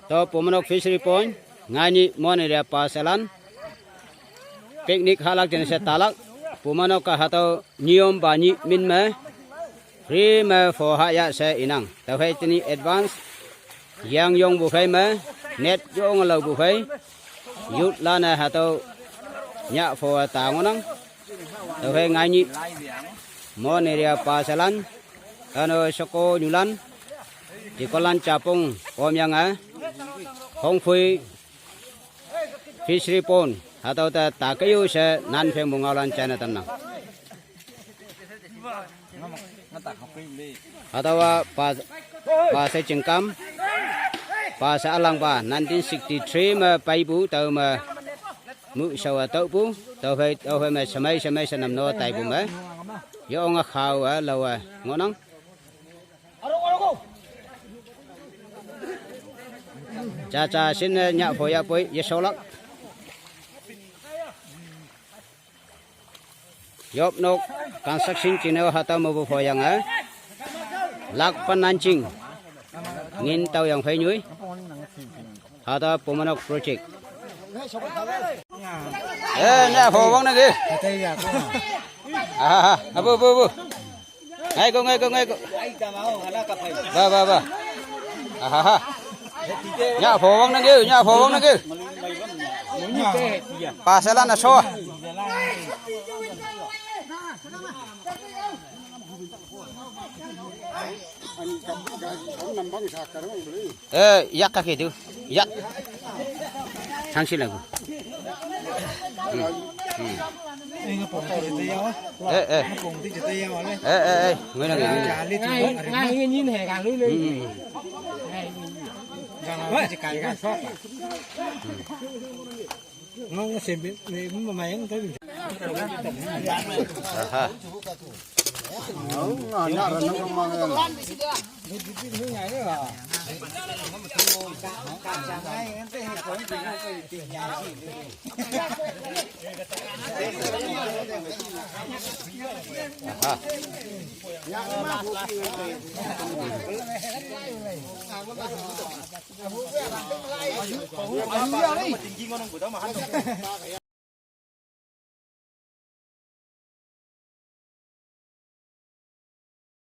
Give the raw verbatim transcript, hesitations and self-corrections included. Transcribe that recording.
To Pumanok Fishery Point, ngaini Mon area pa selan. Picnic halak jeng se talak. Pumanok ka hatau niyom ba ni min me. Free me pho ha ya se inang. Tau phai tini advance. Yang yong bu phai me. Net yong lau bu phai. Youth lana hatau nya pho ta ngonang. Tau phai ngaini Mon area pa selan. Ano soko nyulan. Di kolan chapung om yang a. Hong phui Fishery Pond. Hatau ta ta kayu se nan pheng mungau lan china tamnang. Hatau a pa, pa se chingkam. Pa se alang pa nineteen sixty-three ma pai bu tau ma mu sawa tau bu. Tau phai, tau phai ma samai, samai sanam no tai bu ma. Yo ong a khau a lau a ngonang. Cha cha sin, eh, nya pho ya poi, ye solak. Yop nok construction chine hatau mo bu pho yang, eh. Lak pan nan ching. Ngin tau yang phai nyui. Hatau Pumanok project. Eh, nya pho wang na ge. Ah, ah, ah, abu, abu, abu. Ngai ko, ngai ko, ngai ko. Ba, ba, ba. Ahaha. Nya pho wang na ge, nya pho wang na ge. Pa selan na so. Eh, yak ka ke tu. Yak. Thang si lagu. Hmm. Hmm. Eh, eh. Eh, eh, eh. Ngoi na ngoi. Ngai, ngai, ngai, ngai, ngai, ngai. Hmm. Aha. Aha.